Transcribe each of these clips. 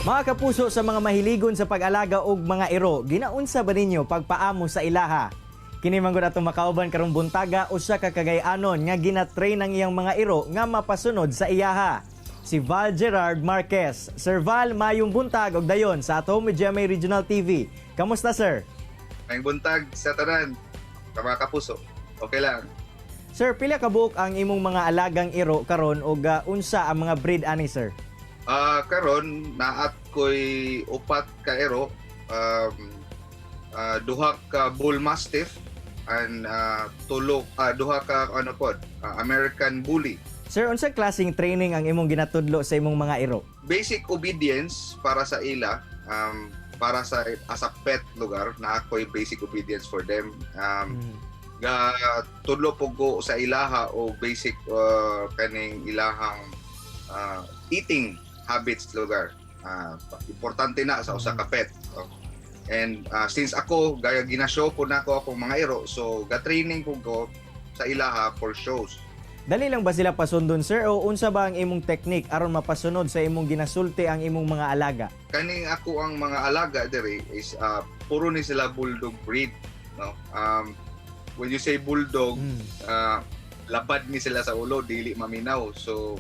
Mga kapuso, sa mga mahiligon sa pag-alaga og mga iro, ginaunsa ba ninyo pagpaamo sa ilaha? Kini man gud atong makauban karong buntaga, usa ka Cagay-anon nga gina-train ang iyang mga iro nga mapasunod sa iyaha. Si Val Gerard Marquez. Sir Val, mayong buntag og dayon sa At Home with GMA Regional TV. Kamusta, sir? Maayong buntag sa tanan, sa mga kapuso. Okay lang. Sir, pila ka buok ang imong mga alagang iro karon og unsa ang mga breed ani, sir? Karon naa ko'y upat ka iro, duha ka Bull Mastiff and tulo duha ka ano pod, American Bully. Sir, unsa klaseng training ang imong ginatudlo sa imong mga iro? Basic obedience para sa ila, para sa as a pet lugar naa ko'y basic obedience for them. Ga tudlo po ko sa ilaha o basic kaning ilahang eating habits lugar. Importante na sa usa ka pet. Oh. And since ako gaya gina-show po nako akong mga iro, so ga-training ko sa ilaha for shows. Dali lang ba sila pasundon, sir, o unsa ba ang imong technique aron mapasunod sa imong ginasulti ang imong mga alaga? Kaning ako ang mga alaga diri is puro ni sila bulldog breed, no? When you say bulldog, labad ni sila sa ulo, dili maminaw. So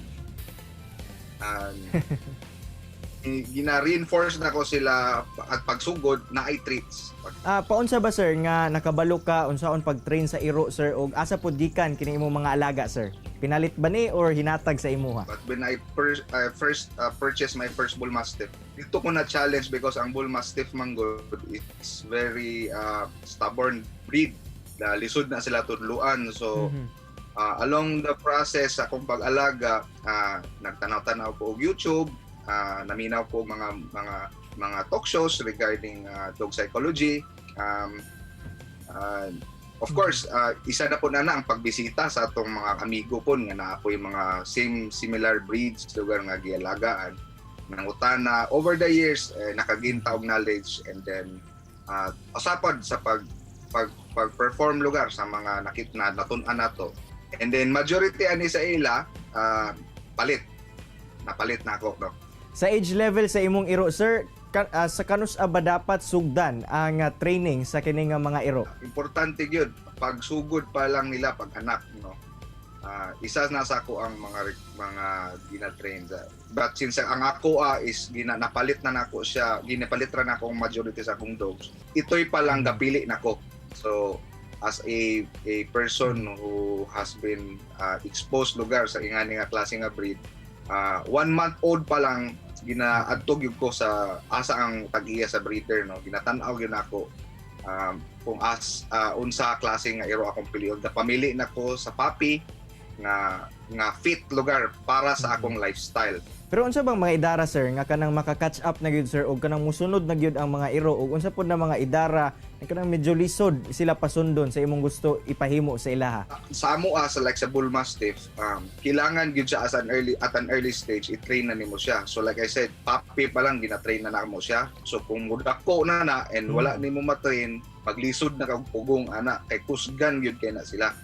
gina-reinforce na ko sila at pagsugod na ay treats. Paunsa ba, sir, nga nakabalo ka unsaon pag-train sa iro, sir, og asa pod gikan kini imong mga alaga, sir? Pinalit ba ni or hinatag sa imuha? But when I first purchased my first Bull Mastiff, dito ko na challenge because ang Bull Mastiff man gud is very stubborn breed. Na lisod na sila tudluan. So along the process sa akong pag-alaga, nagtanaw-tanaw ko og YouTube, naminaw ko mga talk shows regarding dog psychology. Of course, isa na po na ang pagbisita sa atong mga amigo po nga naa po yung mga same similar breeds lugar nga gialagaan. Nangutana over the years, eh, naka-gain ta og knowledge and then usapod sa pag pag pag-perform lugar sa mga nakit na natun-an nato. And then majority ani sa ila palit. Napalit na ako, no. Sa age level sa imong iro, sir, sa kanus-a ba dapat sugdan ang training sa kini nga mga iro? Importante gyud pagsugod pa lang nila pag anak, no. Isa na sa ako ang mga gina-train sa. But since ang ako is gina napalit na nako siya, ginapalit ra nako ang majority sa akong dogs. Ito'y pa lang gapili nako. So as a person who has been exposed lugar sa ingani nga klase nga breed, 1 month old pa lang ginaadto gyud ko sa asa ang tag-iya sa breeder, no. Ginatan-aw gyud nako kung as unsa klase nga iro akong pilion. Pamili nako sa puppy nga nga fit lugar para sa akong lifestyle. Pero unsa bang mga idara, sir, nga kanang maka-catch up na gyud, sir, og kanang musunod na gyud ang mga iro, og unsa pod na mga idara nga kanang medyo lisod sila pasundon sa imong gusto ipahimo sa ilaha? Sa amo sa like sa Bull Mastiff, kailangan gyud siya as an early at an early stage i-train na nimo siya. So like I said, puppy pa lang gina-train na namo siya. So kung mudako na na and wala nimo ma-train, maglisod na kag pugong ana kay kusgan gyud kay na sila.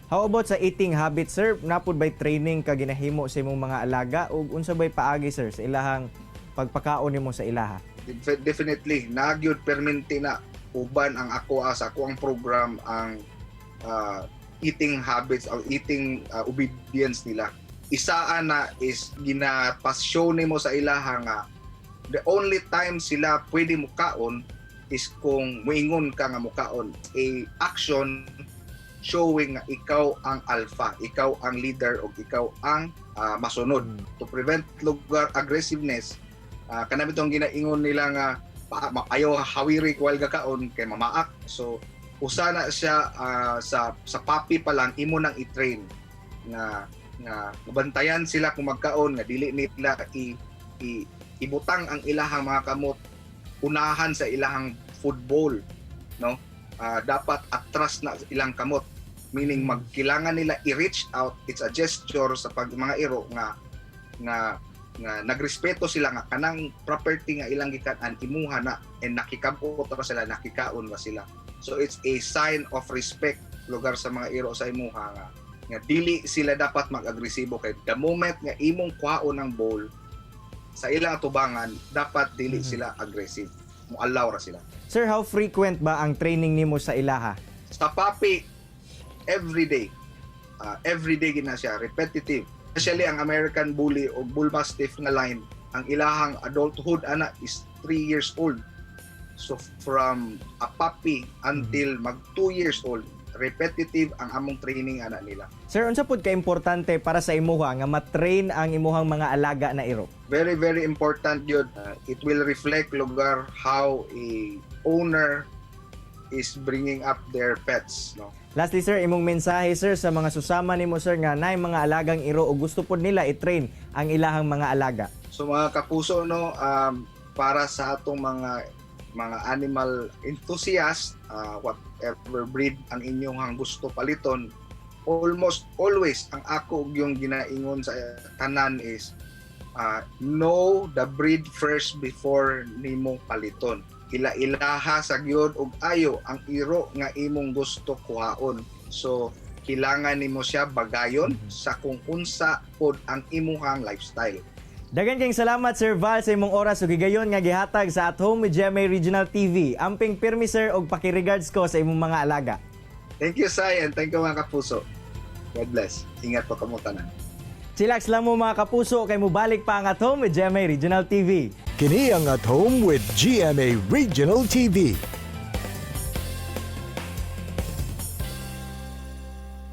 How about sa eating habits, sir? Naa pod bay training ka ginahimo sa imong mga alaga ug unsa bay paagi, sir, sa ilahang pagpakaon nimo sa ilaha? Definitely naa gyud perminti na uban ang ako sa ako ang program ang eating habits o eating obedience nila. Isaa na is ginapas-show nimo sa ilaha nga the only time sila pwede mukaon is kung muingon ka nga mukaon, a action showing nga ikaw ang alpha, ikaw ang leader o ikaw ang masunod. To prevent lugar aggressiveness, kanami itong ginaingon nila nga ayaw hawiri while gakaon kay mamaak. So usa na siya sa puppy pa lang imo nang i-train nga nga bantayan sila kung magkaon nga dili nila i ibutang ang ilahang mga kamot unahan sa ilahang food bowl, no. Dapat atras na ilang kamot, meaning magkilangan nila i-reach out. It's a gesture sa pag mga iro nga nga nga nagrespeto sila nga kanang property nga ilang gikan-an imuha na and nakikabot ra sila, nakikaon ra sila. So it's a sign of respect lugar sa mga iro sa imuha nga nga dili sila dapat mag-agresibo kay the moment nga imong kwaon ang bowl, Sa ilang atubangan, dapat dili sila aggressive. Mo-allow ra sila. Sir, how frequent ba ang training nimo sa ilaha? Sa puppy, every day. Every day gina siya, repetitive. Especially ang American Bully o Bull Mastiff nga line, ang ilahang adulthood ana is 3 years old. So from a puppy until mag 2 years old, repetitive ang among training ana nila. Sir, unsa pud ka importante para sa imuha nga ma-train ang imuhang mga alaga na iro? Very, very important yun. It will reflect lugar how a owner is bringing up their pets, no? Lastly, sir, imong mensahe, sir, sa mga susama nimo, sir, nga naay mga alagang iro o gusto pod nila i-train ang ilahang mga alaga. So mga kapuso, no, para sa atong mga animal enthusiast, whatever breed ang inyong gusto paliton, almost always ang ako yung ginaingon sa tanan is know the breed first before nimo paliton. Ila-ilaha sa gyud og ayo ang iro nga imong gusto kuhaon. So kailangan nimo siya bagayon sa kung unsa pod ang imuhang lifestyle. Daghan kayong salamat, Sir Val, sa imong oras ug higayon nga gihatag sa At Home with GMA Regional TV. Amping pirmi, sir, og pakiregards ko sa imong mga alaga. Thank you, Sai, and thank you, mga kapuso. God bless. Ingat po kamo tanan. Chillax lang mo, mga kapuso, kay mubalik pa ang At Home with GMA Regional TV. Kini ang At Home with GMA Regional TV.